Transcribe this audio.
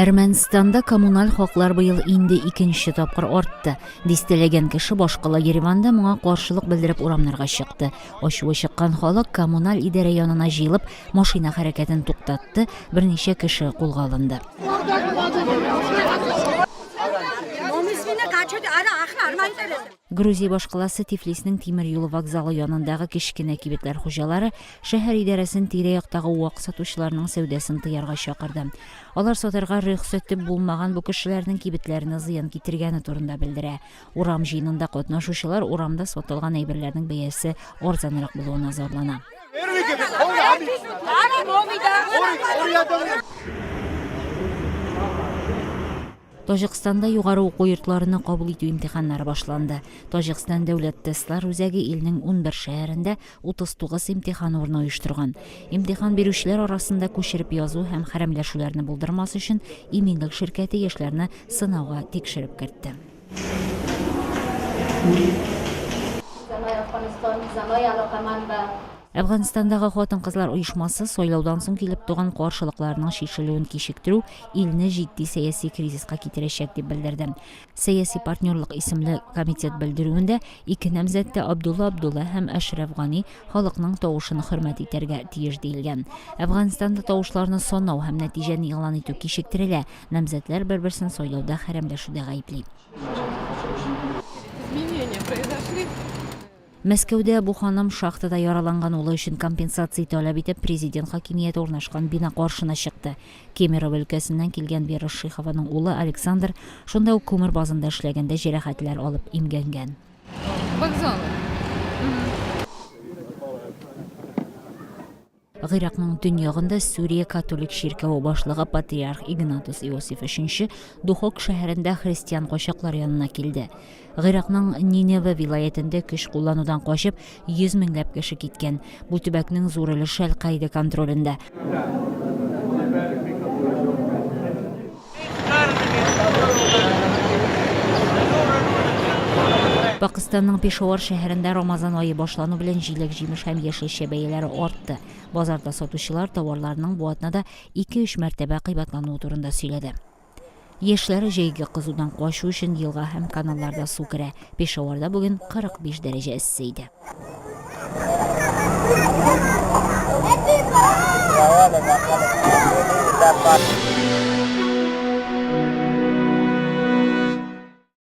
Әрмәнстанда коммуналь хаклар быел инде икенче тапкыр артты. Дистәләгән кеше башкала Ереванда моңа каршылык белдереп урамнарга чыкты. Ачуы чыккан халык коммуналь идарә янына җыелып, машина хәрәкәтен туктатты, берничә кеше кулга алынды. Грузия башкаласы Тифлиснең тимер юлы вокзалы янындагы кечкенә кибетләр хуҗалары шәһәр идарәсен тирә-яктагы вак сатучыларның сәүдәсен тыярга чакырды. Алар сатарга рөхсәте булмаган бу кешеләрнең кибетләренә зыян китергәне турында белдерә. Урам җыенында катнашучылар урамда сатылган әйберләрнең бәясе арзанрак булуына зарлана. Таҗикстанда югары уку йортларына кабул итү имтиханнары башланды. Таҗикстан дәүләт тестлар үзәге илнең 11 шәһәрендә 39 имтихан урыны оештырган. Имтихан бирүчеләр арасында күчереп язу һәм хәрәмләшүләрне булдырмас өчен иминлек ширкәте яшьләрне сынауга тикшереп кертте. Әфганстандагы хатын-кызлар оешмасы сайлаудан соң килеп туган каршылыкларның чишелүен кичектерү илне җитди сәяси кризиска китерәчәк дип белдерде. Сәяси партнерлык исемле комитет белдерүендә ике намзәт тә Абдулла Абдулла һәм Әшрәф Гани халыкның тавышын хөрмәт итәргә тиеш диелгән. Әфганстанда тавышларны санау һәм нәтиҗәне игълан итү кичектерелә, намзәтләр бер-берсен сайлауда хәрәмләшүдә гаепли. Мәскәүдә бу ханым шахтада яраланган улы өчен компенсация таләп итеп президент хакимияте урнашкан бина каршына чыкты. Кемерово өлкәсеннән килгән Вера Шихованың улы Александр шунда ук күмер базында эшләгәндә җәрәхәтләр алып имгәнгән. Вокзалы. Гыйракның төньягында Сүрия католик чиркәве башлыгы патриарх Игнатус Иосиф Өченче Духок шәһәрендә христиан качаклар янына килде. Гыйракның Ниневе вилаятендә көч кулланудан качып, 100 меңләп кеше киткән. Бу төбәкнең зур өлеше Әл-Каида контролендә. Пакыстанның Пешавар шәһәрендә Рамазан ае башлану белән җиләк-җимеш һәм яшелчә бәяләре артты. Базарда сатучылар товарларның бу атнада ике-өч мәртәбә кыйбатлануы турында сөйләде. Яшьләр җәйге кызудан качу өчен елга һәм каналларда су керә. Пешаварда бүген 45 дәрәҗә эссе иде.